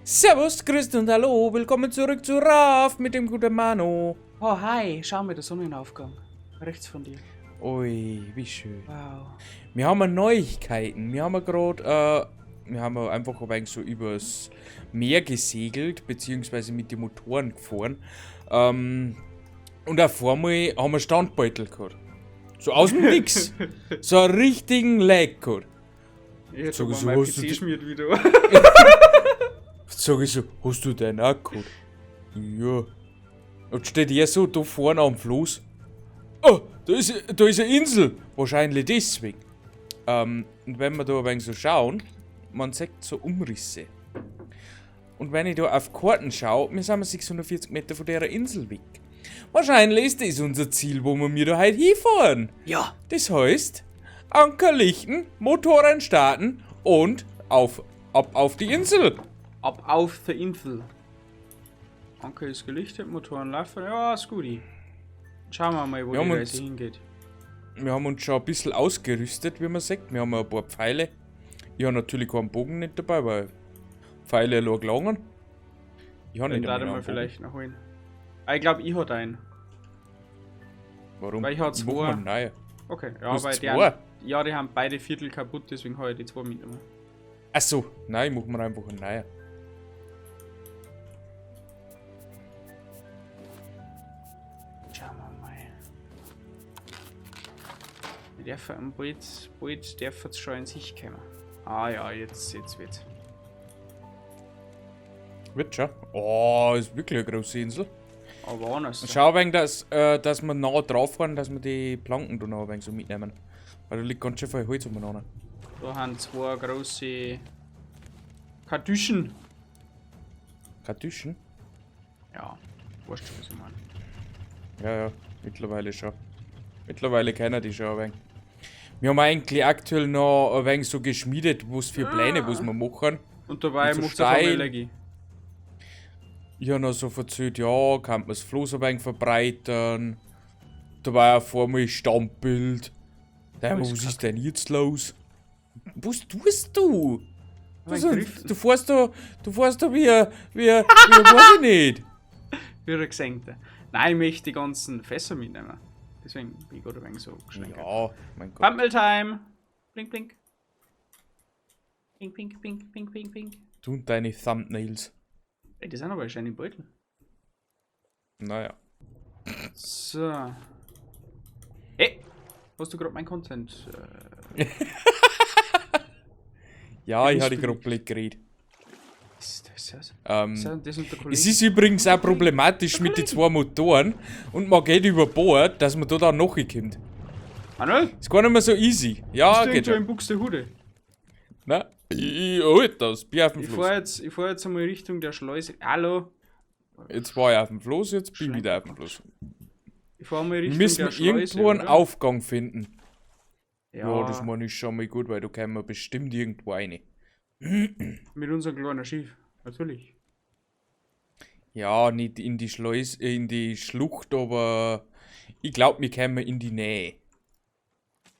Servus, Grüß und hallo, willkommen zurück zu Raft mit dem guten Manu. Oh, hi, schau mir der Sonnenaufgang. Rechts von dir. Ui, wie schön. Wow. Wir haben Neuigkeiten. Wir haben gerade, wir haben einfach ein wenig so übers Meer gesegelt, beziehungsweise mit den Motoren gefahren. Und auf einmal haben wir Standbeutel gehabt. So aus dem Nix. So einen richtigen Lag gehabt. Ich hätte Sag mal so, mein hast du PC die- schmiert wieder. Sag ich so, hast du deinen auch gehabt? Ja. Und steht er so da vorne am Floß. Oh, da ist eine Insel. Wahrscheinlich deswegen. Und wenn wir da ein wenig so schauen, man sieht so Umrisse. Und wenn ich da auf Karten schaue, wir sind 640 Meter von der Insel weg. Wahrscheinlich ist das unser Ziel, wo wir mir da heute hinfahren. Ja. Das heißt, Anker lichten, Motoren starten und ab auf die Insel. Ab auf the Insel. Anker ist gelichtet, Motoren laufen. Ja, ist gut. Schauen wir mal, wo Wir die haben Reise hingeht. Wir haben uns schon ein bisschen ausgerüstet, wie man sieht. Wir haben ein paar Pfeile. Ich habe natürlich keinen Bogen nicht dabei, weil Pfeile allein gelangen. Ich habe Den nicht darf einmal ich mal einen Bogen. vielleicht noch holen. Ah, ich glaube, ich hab einen. Warum? Weil ich hab Ich mach zwei. mir einen neuen. Okay, Du ja, hast weil die zwei? haben, ja, die haben beide Viertel kaputt, deswegen habe ich die zwei mitgenommen. Ach so, nein, ich mach mir einfach einen neuen. Schauen wir mal. Wir dürfen bald dürfen es schon in sich kommen. Ah ja, jetzt wird's. Wird schon. Oh, ist wirklich eine große Insel. Aber anders. Schau ein wenig, dass wir nah drauf fahren, dass wir die Planken da noch ein wenig so mitnehmen. Weil da liegt ganz schön viel Holz umeinander. Da haben zwei große Kartüschen. Kartüschen? Ja, weißt du, was ich meine. Ja, ja, mittlerweile schon. Mittlerweile kennen die schon ein wenig. Wir haben eigentlich aktuell noch ein wenig so geschmiedet, was für Pläne, was wir machen. Und dabei Und so macht's auf einmal steil. Laggy. Ich habe noch so verzählt, ja, kann man das Floß ein wenig verbreitern. Da war auf einmal Standbild. Da, Alles was ist denn jetzt los? Was tust du? Mein Griff. Du fährst da, wie, weiß ich nicht. Wie ein Gesenkter. Nein, ich möchte die ganzen Fässer mitnehmen. Deswegen bin ich gerade ein wenig so geschlenkert. Ja, mein Gott. Thumbnail Time! Blink, blink. Blink, blink, blink, blink, blink, blink. Du und deine Thumbnails. Ey, die sind aber schöne Beutel. Naja. So. Ey! Hast du gerade mein Content? Ja, ich Das hatte ist gerade blöd geredet. Ist das das? Das sind der Kollege. Es ist übrigens auch problematisch mit den zwei Motoren und man geht über Bord, dass man da dann nachkommt. Manuel? Ist gar nicht mehr so easy. Ja, Bist du geht irgendwo schon. in Buxtehude? Na, ich halt das, bin auf dem Ich Floß. fahr jetzt einmal Richtung der Schleuse. Hallo? Jetzt war ich auf dem Floß, jetzt bin ich wieder auf dem Floß. Ich fahr mal Wir Richtung müssen der Schleuse. irgendwo einen oder? Aufgang finden. Ja, Ja, das meine ich schon mal gut, weil da kommen wir bestimmt irgendwo rein. mit unserem kleinen Schiff. Natürlich. Ja, nicht in die Schleuse, in die Schlucht, aber ich glaube, wir kommen in die Nähe,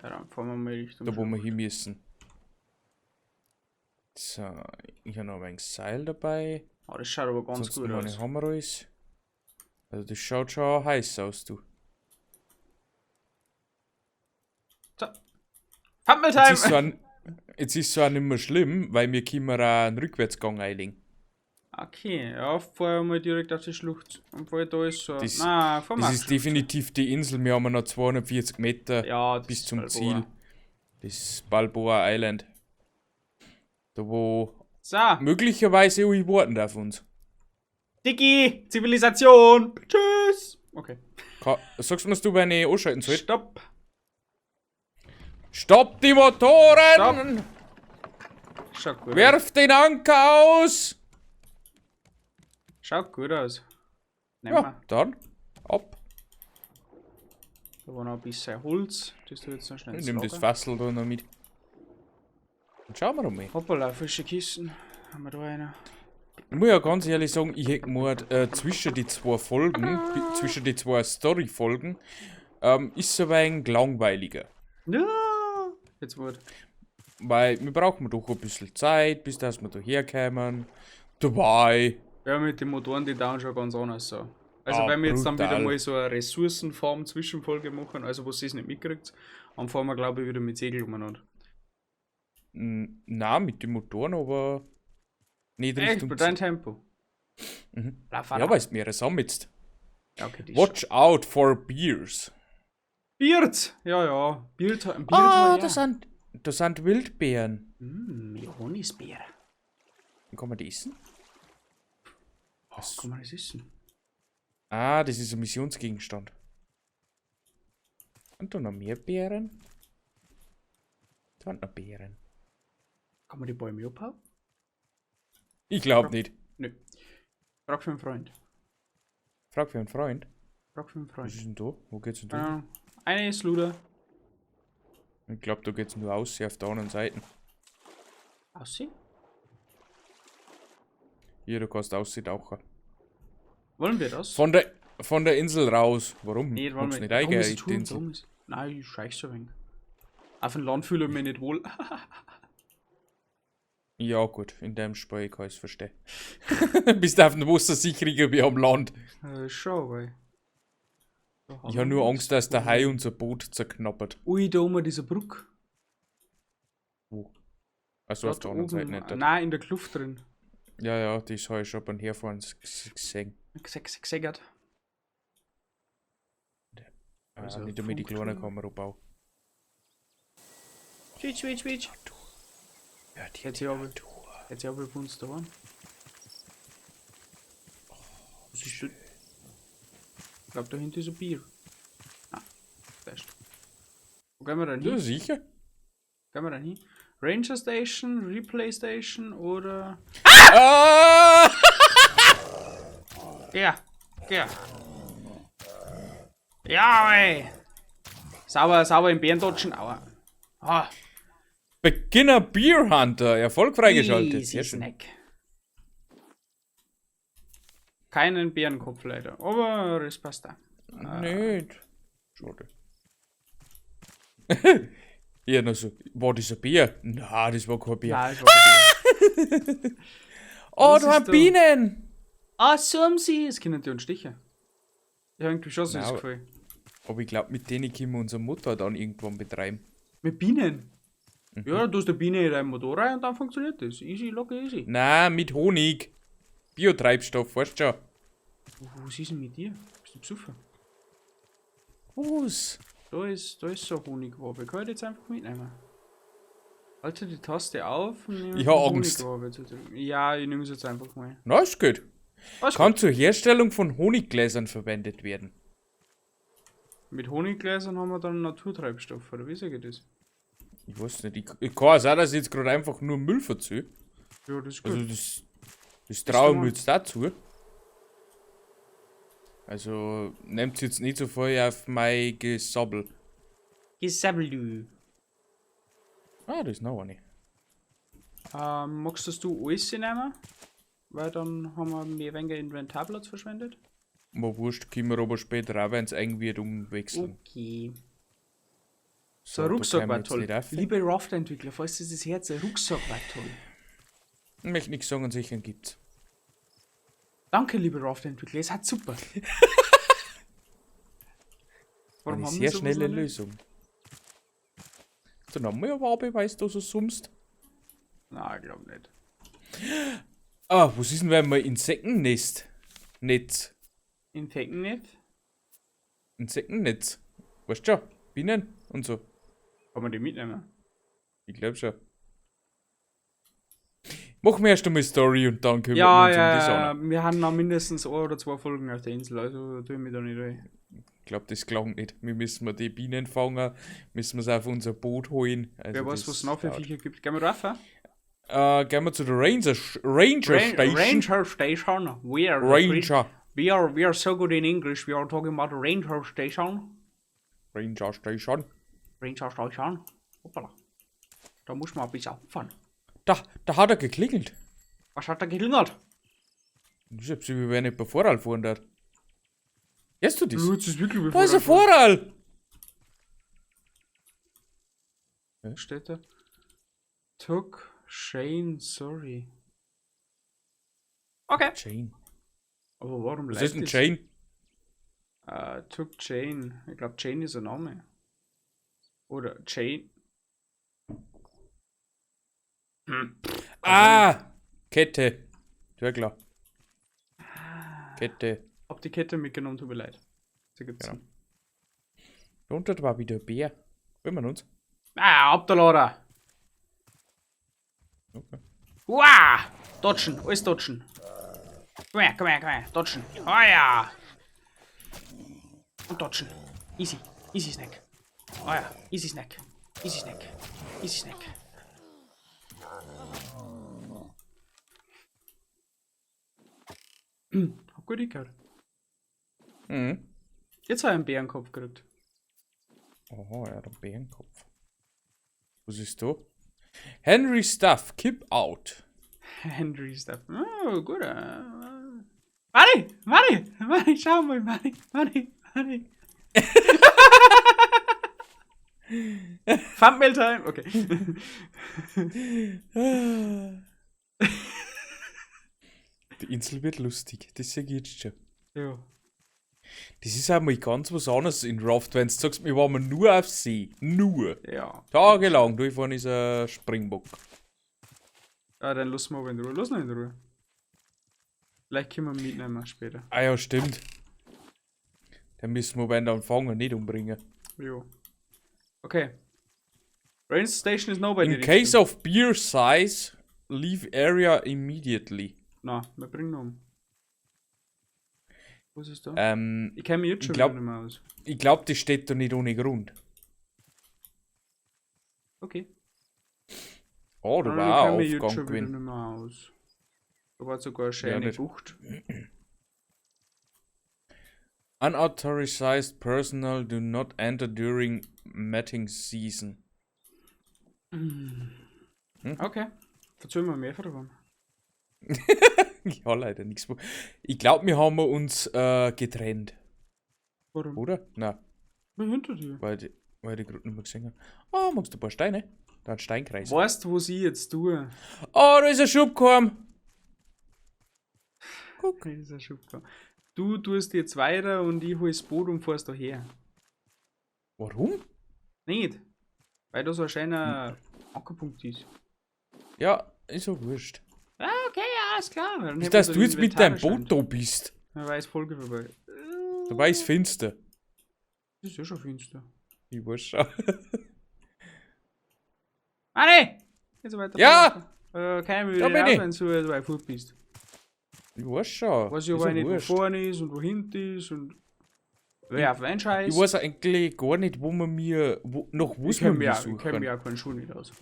Ja, dann fahren wir mal Richtung. da wo wir hin müssen. So, ich habe noch ein wenig Seil dabei. Oh, das schaut aber ganz Ansonsten gut meine aus. haben wir alles. Also das schaut schon heiß aus, du. So. Thumbnail Jetzt ist Time! so ein, jetzt ist so auch nicht mehr schlimm, weil wir können auch einen Rückwärtsgang einlegen. Okay, ja, fahr mal direkt auf die Schlucht. Und weil da ist so. Das- Nein, fahr mal Das auf ist die Schlucht. definitiv die Insel, wir haben noch 240 Meter Ja, das bis ist zum Balboa. Ziel. Das ist Balboa Island. Da wo So, möglicherweise alle warten auf uns. Dicky, Zivilisation. Tschüss. Okay. Sagst du mir, du, wenn ich anschalten soll? Stopp. Stopp die Motoren! Stopp. Schaut gut aus. Werf den Anker aus! Schaut gut aus. Nehmen Ja, wir. dann ab. Da war noch ein bisschen Holz. Das tue ich jetzt noch schnell Ich ins nehme das Lager. Fassel da noch mit. Und schauen wir mal. Hoppala, frische Kisten. Haben wir da eine? Ich muss ja ganz ehrlich sagen, ich hätte gemeint, zwischen die zwei Folgen, zwischen die zwei Story-Folgen, ist es ein wenig langweiliger. Ja. Jetzt wird. Weil wir brauchen doch ein bisschen Zeit, bis dass wir da herkommen. Dabei. Ja, mit den Motoren, die dauern schon ganz anders so. Also, Ah, wenn wir jetzt dann wieder brutal. mal so eine Ressourcenfarm-Zwischenfolge machen, also was ihr nicht mitkriegt, dann fahren wir, glaube ich, wieder mit Segel umeinander. Na, mit den Motoren, aber nicht Echt, Richtung bei deinem Tempo. Mhm. Lauf, Ja, weil es mehrere sammelst. Ja, okay, die Watch out for bears. Beard! Ja, ja. Beard, Beard Ah, ja. das sind Wildbeeren. Mm, Johannisbeere. Kann man die essen? Oh, kann man das essen? Ah, das ist ein Missionsgegenstand. Und da noch mehr Beeren? Da sind noch Beeren. Kann man die Bäume abhauen? Ich glaube nicht. Nö. Frag für einen Freund. Frag für einen Freund. Frag für einen Was Freund. ist denn da? Wo geht's denn da? Eine ist Luder. Ich glaube, da geht's nur aus, auf der anderen Seite. Aussehen? Hier, du kannst aussehen. Wollen wir das? Von der Insel raus. Warum? Nee, wollen Magst wir nicht eingehen ist in die Insel? Nein, ich scheiß so ein wenig. Auf dem Land fühle ich mich nicht wohl. Ja, gut, in deinem Spiel kann ich es verstehen. Bist auf dem Wasser sicherer wie am Land. Schon, weil. Da Ich habe nur Angst, dass der Hai unser Boot zerknappert. Ui, da oben diese Brücke. Wo? Also auf Dort der anderen oben. Seite nicht. Dort. Nein, in der Kluft drin. Ja, ja, das habe ich schon beim Herfahren gesehen. Gesegert. Also Also nicht damit die kleine Funkturm. Kamera baue. Switch, switch, switch. Ja, die Jetzt hier aber. Natur. Jetzt aber bei uns da an. Was ist das? Ich glaube, da hinten ist ein Bier. Ah, da ist. Wo gehen wir denn Ja, hin? sicher. Gehen wir denn hin? Ranger Station, Replay Station oder. Ah! Ja, ja. Ja, ey! Sauber, sauber im Bären dodgen. Aua. Ah, Beginner Beer Hunter, Erfolg freigeschaltet. easy Sehr schön. Snack. Keinen Bärenkopf leider, aber das passt da. Nicht. Schade. Ja, noch so. War das ein Bier? Na, das war kein Bier. Nein, das war kein Bier. Oh, Was da ist haben da? Bienen! Ah, Sumsi! Es können die uns stechen. Ich habe irgendwie schon so das Nein, Gefühl. Aber ich glaube, mit denen können wir unser Motor dann irgendwann betreiben. Mit Bienen? Ja, du hast eine Biene in deinem Motor rein und dann funktioniert das. Easy, locker, easy. Na, mit Honig. Biotreibstoff, weißt du schon. Was ist denn mit dir? Bist du besoffen? Was? Da ist so Honigwabe. Kann ich jetzt einfach mitnehmen? Halte die Taste auf und nehme Ich hab Angst. Honigwabe zu trinken. Ja, ich nehme es jetzt einfach mal. Na, ist gut. Alles Kann zur Herstellung von Honiggläsern verwendet werden. Mit Honiggläsern haben wir dann Naturtreibstoff, oder wie sage ich das? Ich weiß nicht, ich kann auch sein, dass ich jetzt gerade einfach nur Müll verzöge. Ja, das ist gut. Also das traue ich du mir jetzt dazu. Also nehmt jetzt nicht so viel auf mein Gesabbel. Gesabbel. Ah, das ist noch eine. Magst du alles nehmen? Weil dann haben wir mehr weniger Inventarplatz verschwendet. Mal wurscht, können wir aber später auch, wenn es eng wird, umwechseln. Okay. So, ein da Rucksack können wir war jetzt toll. nicht rauf. Liebe Raft-Entwickler, falls ihr das Herz, ein Rucksack war toll. Ich möchte nichts sagen, sicher gibt's. Danke, liebe Raft-Entwickler, es hat super. Warum Eine haben sehr wir sowas schnelle noch nicht? Lösung. So, noch mal eine Wabe, weißt du, so summst. Nein, ich glaube nicht. Ah, was ist denn, wenn man Insektennest? Netz. Insektennetz? Insektennetz. Weißt du schon? Bienen und so. Kann man die mitnehmen? Ich glaube schon. Machen wir erst einmal Story und dann kümmern Ja, wir uns um die ja, Sonne. ja, wir haben noch mindestens ein oder zwei Folgen auf der Insel, also tue ich mich da nicht rein. Ich glaube, das klang nicht. Wir müssen die Bienen fangen, müssen wir sie auf unser Boot holen. Also Wer weiß, das was es noch für dauert. Viecher gibt. Gehen wir rauf, hä? Gehen wir zu der Ranger Station. Ranger Station. We are the Ranger. We are so good in English. We are talking about Ranger Station. Ranger Station. Ranger Station. Hoppala. Da muss man ein bisschen auffahren. Da hat er geklingelt. Was hat da geklingelt? Ich hab sie, wie wenn ich bei Vorall fahren darf. Hörst du das? Jetzt ist wirklich Da ist ein Vorall! Steht da? Took Shane, sorry. Okay. Chain. Aber warum Was ist denn das? Chain? Took Chain. Ich glaube, Chain ist ein Name. Oder Chain. Hm. Ah! Kette. Ja klar. Kette. Hab die Kette mitgenommen, tut mir leid. Da gibt's Genau. Drunter war wieder ein Bär. Wollen wir uns? Ah, ab der Lader. Okay. Uah! Dodgen, alles dodgen. Komm her, komm her, komm her. Dodgen. Oh ja! Und dodgen. Easy. Easy Snack. Oh ja, easy Snack. Easy Snack. Easy Snack. Hab gut hingehört. Mhm. Jetzt habe ich einen Bärenkopf gekriegt. Oh, er hat einen Bärenkopf. Was ist da? Henry Stuff, keep out. Henry Stuff. Oh, gut. Warte, warte, warte, schau mal, warte, warte, warte. Thumbnail Time, okay. Die Insel wird lustig, das sehe ich jetzt schon. Ja. Das ist auch mal ganz was anderes in Raft, wenn du sagst, wir waren nur auf See. Nur. Ja. Tagelang durchfahren ist ein Springbock. Ja, dann lass mal in Ruhe. Lass noch in Ruhe. Vielleicht können wir mitnehmen später. Ah ja, stimmt. Den müssen wir dann fangen, nicht umbringen. Jo. Okay. Rain Station is nobody. In case of beer size, leave area immediately. Na, wir bringen ihn um. Was ist da? Ich kenne mich jetzt schon glaub- wieder nicht mehr aus. Ich glaube, das steht da nicht ohne Grund. Okay. Oh, da Nein, war ich auch kenn mich jetzt Aufgang schon wieder gewesen. nicht mehr aus. Da war sogar eine schöne nicht. Bucht. Unauthorized personnel do not enter during mating season. Okay. Erzähl mir mehr davon. Ja, leider nichts. Ich glaube, wir haben uns getrennt, Warum? oder? Nein, Bin hinter dir. weil ich gerade nicht mehr gesehen habe. Oh, magst du ein paar Steine? Da ein Steinkreis. Weißt du, was ich jetzt tue? Oh, da ist ein Schubkorn. Guck. Das ist ein Schubkarren. Du tust jetzt weiter und ich hol das Boot und fahrst daher. Warum? Nicht. Weil da so ein schöner Ankerpunkt ist. Ja, ist ja wurscht. Ah, okay, alles klar. Dann Nicht, hätten dass wir du jetzt mit deinem Inventar Boot da bist. Dann war es Folge vorbei. Dabei ist finster. Das ist ja schon finster. Ich weiß schon. Manni! Jetzt weiter. Ja! Keiner will Da wieder bin ich. wenn du so weit fort bist. Ich weiß schon. Weiß ich Ist aber ja nicht, wo wurscht. vorne ist und wo hinten ist und wer auf wen scheißt. Ich weiß eigentlich gar nicht, wo man mir, wo, nach was Ich wir kenn mir mir, ich kenn suchen. mir auch keinen Schuh nicht aus.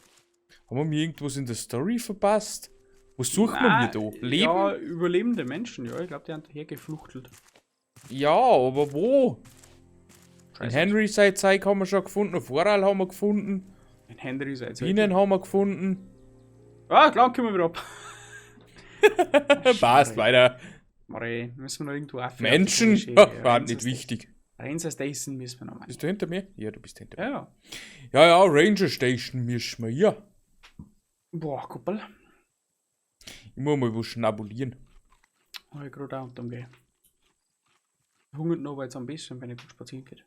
Haben wir mir irgendwas in der Story verpasst? Was suchen wir mir da? Leben? Ja, überlebende Menschen, ja. Ich glaube, die haben daher gefluchtelt. Ja, aber wo? In Scheiße. Henry sein Zeug haben wir schon gefunden, Vorall haben wir gefunden, In Henry sein Zeug. Bienen haben wir gefunden. Ah, klar, kommen wir wieder ab. Passt, weiter. Mare, müssen wir noch irgendwo auf. Menschen? War nicht wichtig. Ranger Station müssen wir noch machen. Bist du hinter mir? Ja, du bist hinter mir. Ja, ja. Ja, ja, Ranger Station müssen wir, ja. Boah, Kuppel. Ich muss mal was schnabulieren. Hab ich gerade auch unterm Gehen. Hungert noch, weil es am besten, wenn ich gut spazieren geht.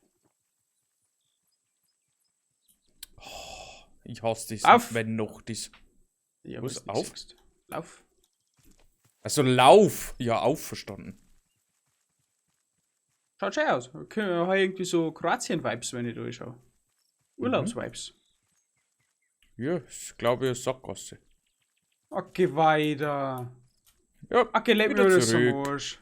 Ich hasse das, Auf! wenn noch das. Ja, Was, weil's nicht auf? siehst. Lauf. Also Lauf! Ja, auf verstanden. Schaut schön aus. Okay, ich habe irgendwie so Kroatien-Vibes, wenn ich da schaue. Urlaubs-Vibes. Ja, ist, glaube ich, eine Sackgasse. Okay, weiter. Ja, Okay, leck mir wieder das am zurück. Arsch.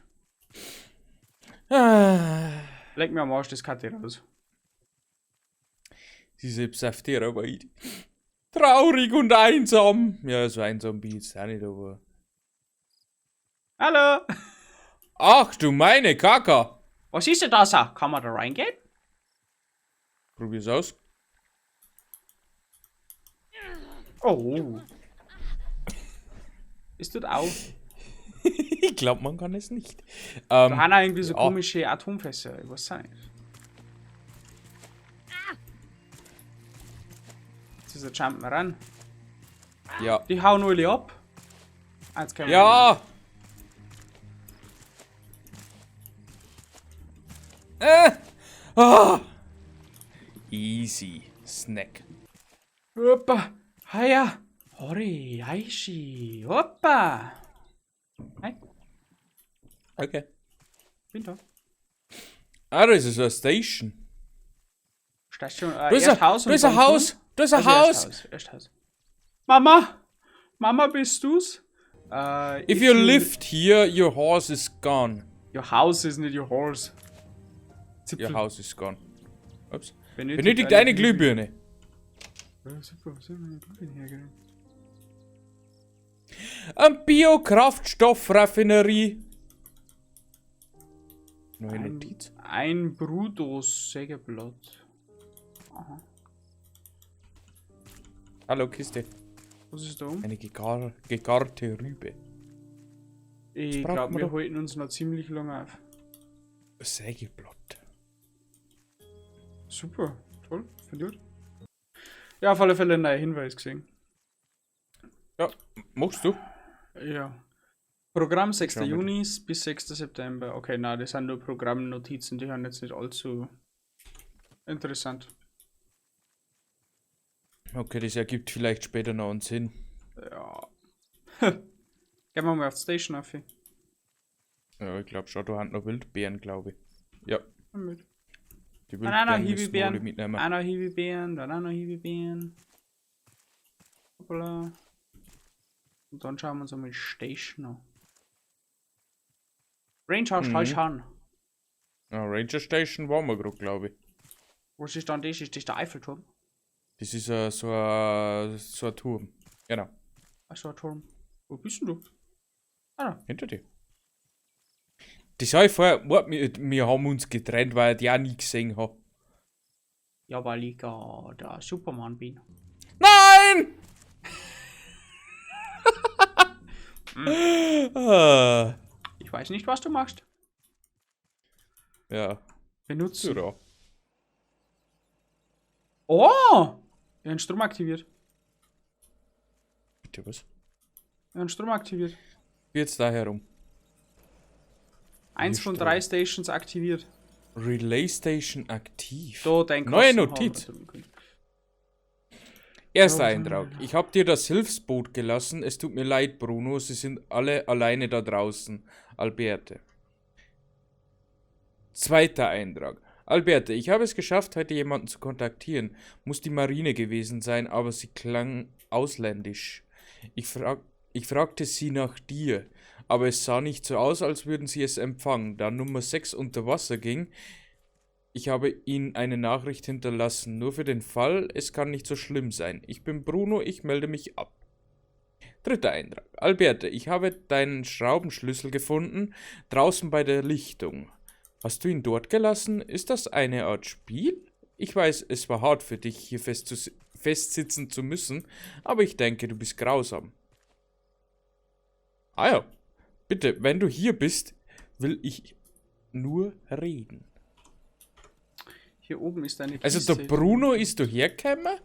Ah, Leck mir am Arsch, das Karte raus. Sie selbst auf der Arbeit. Traurig und einsam. Ja, so einsam bin ich jetzt auch nicht, aber. Hallo! Ach du meine Kaka! Was ist denn das? da? Kann man da reingehen? Probier's aus. Oh. Es tut auf. Ich glaube, man kann es nicht. Da haben auch irgendwie so ja. komische Atomfässer. Ich weiß auch nicht. Jetzt ist der Jumpen ran. Ja. Die hauen alle ab. Ah, jetzt können wir Ja! Ah. Easy. Snack. Hoppa. Heia. Hori, Aishi. Hoppa. Hi, Okay. bin da. Ah, da ist so eine Station. Station, Da ist erst ein, Haus da und ist ein dann Haus. Turm. Da ist ein Also erst Haus. Haus. Erst Haus. Mama! Mama, bist du's? If you lived here, your horse is gone. Your house is nicht your horse. Zipfel. Your house is gone. Ups. Benötigt, Benötigt eine Glühbirne. Ja, super, was soll man eine Glühbirne herkriegen? Ein Biokraftstoffraffinerie. Neue Notiz. Ein Brudos Sägeblatt. Aha. Hallo Kiste. Was ist da oben? Eine gegarte Rübe. Ich braucht glaube, man wir da? halten uns noch ziemlich lange auf. Sägeblatt. Super, toll, finde ich gut. Ja, auf alle Fälle einen neuen Hinweis gesehen. Ja, machst du? Ja. Programm 6. Schau mal. Juni bis 6. September. Okay, na, das sind nur Programmnotizen, die sind jetzt nicht allzu interessant. Okay, das ergibt vielleicht später noch einen Sinn. Ja. Gehen wir mal auf die Station auf. Ja, ich glaube schon, da haben noch Wildbeeren, glaube ich. Ja, Mit. die Dann auch noch Wildbeeren müssen wir alle Hiwi-Beeren. mitnehmen. Auch noch Hiwi-Beeren, dann auch noch Hiwi-Beeren. Hoppala. Und dann schauen wir uns einmal die Station an. Ranger Station. Ja, Ranger Station waren wir gerade, glaube ich. Was ist dann das? Ist das der Eiffelturm? Das ist so ein Turm. Genau, Ach so, ein Turm. Wo bist denn du? Ah, da. hinter dir. Das habe ich vorher, warte, wir haben uns getrennt, weil ich die auch nie gesehen habe. Ja, weil ich der Superman bin. Nein! Ah, Ich weiß nicht, was du machst. ja, Benutzen. so da. Oh! Ich hab den Strom aktiviert. Bitte was? Ich hab den Strom aktiviert. Wie jetzt da herum? Eins von Strom. 3 Stations aktiviert. Relay Station aktiv. Da, dein Neue Kasten Notiz. haben wir. Erster Eintrag. Ich habe dir das Hilfsboot gelassen. Es tut mir leid, Bruno. Sie sind alle alleine da draußen. Alberte. Zweiter Eintrag. Alberte, ich habe es geschafft, heute jemanden zu kontaktieren. Muss die Marine gewesen sein, aber sie klang ausländisch. Ich fragte sie nach dir, aber es sah nicht so aus, als würden sie es empfangen. Da Nummer 6 unter Wasser ging, ich habe ihnen eine Nachricht hinterlassen, nur für den Fall, es kann nicht so schlimm sein. Ich bin Bruno, ich melde mich ab. Dritter Eintrag. Alberte, ich habe deinen Schraubenschlüssel gefunden, draußen bei der Lichtung. Hast du ihn dort gelassen? Ist das eine Art Spiel? Ich weiß, es war hart für dich, hier festsitzen zu müssen, aber ich denke, du bist grausam. Ah ja, bitte, wenn du hier bist, will ich nur reden. Hier oben ist eine Also Kiste. der Bruno ist dahergekommen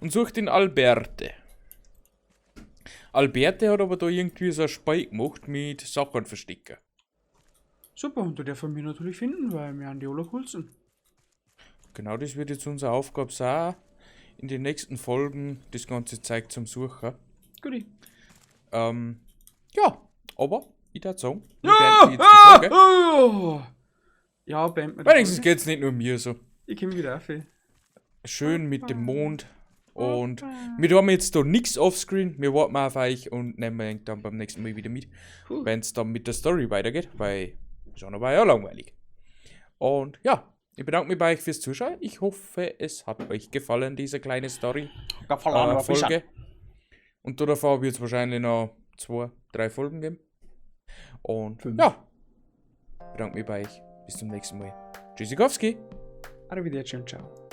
und sucht den Alberte. Alberte hat aber da irgendwie so ein Spiel gemacht mit Sachen verstecken. Super, und du darfst mich natürlich finden, weil wir haben die alle coolsten. Genau das wird jetzt unsere Aufgabe sein, in den nächsten Folgen das ganze Zeug zum Suchen. Guti. Ja, aber ich würde sagen, wir beenden jetzt die Folge. Oh. Ja, beenden wir die Wenigstens Folge. geht's nicht nur mir so. Ich komme wieder auf. Schön mit dem Mond. Und wir haben jetzt da nichts offscreen. Wir warten auf euch und nehmen euch dann beim nächsten Mal wieder mit, wenn es dann mit der Story weitergeht, weil schon war ja langweilig. Und ja, ich bedanke mich bei euch fürs Zuschauen. Ich hoffe, es hat euch gefallen, diese kleine Story. Folge. Und davor wird es wahrscheinlich noch 2, 3 Folgen geben. Und 5. ja, bedanke mich bei euch. Bis zum nächsten Mal. Tschüssikowski. Arrivederci und ciao.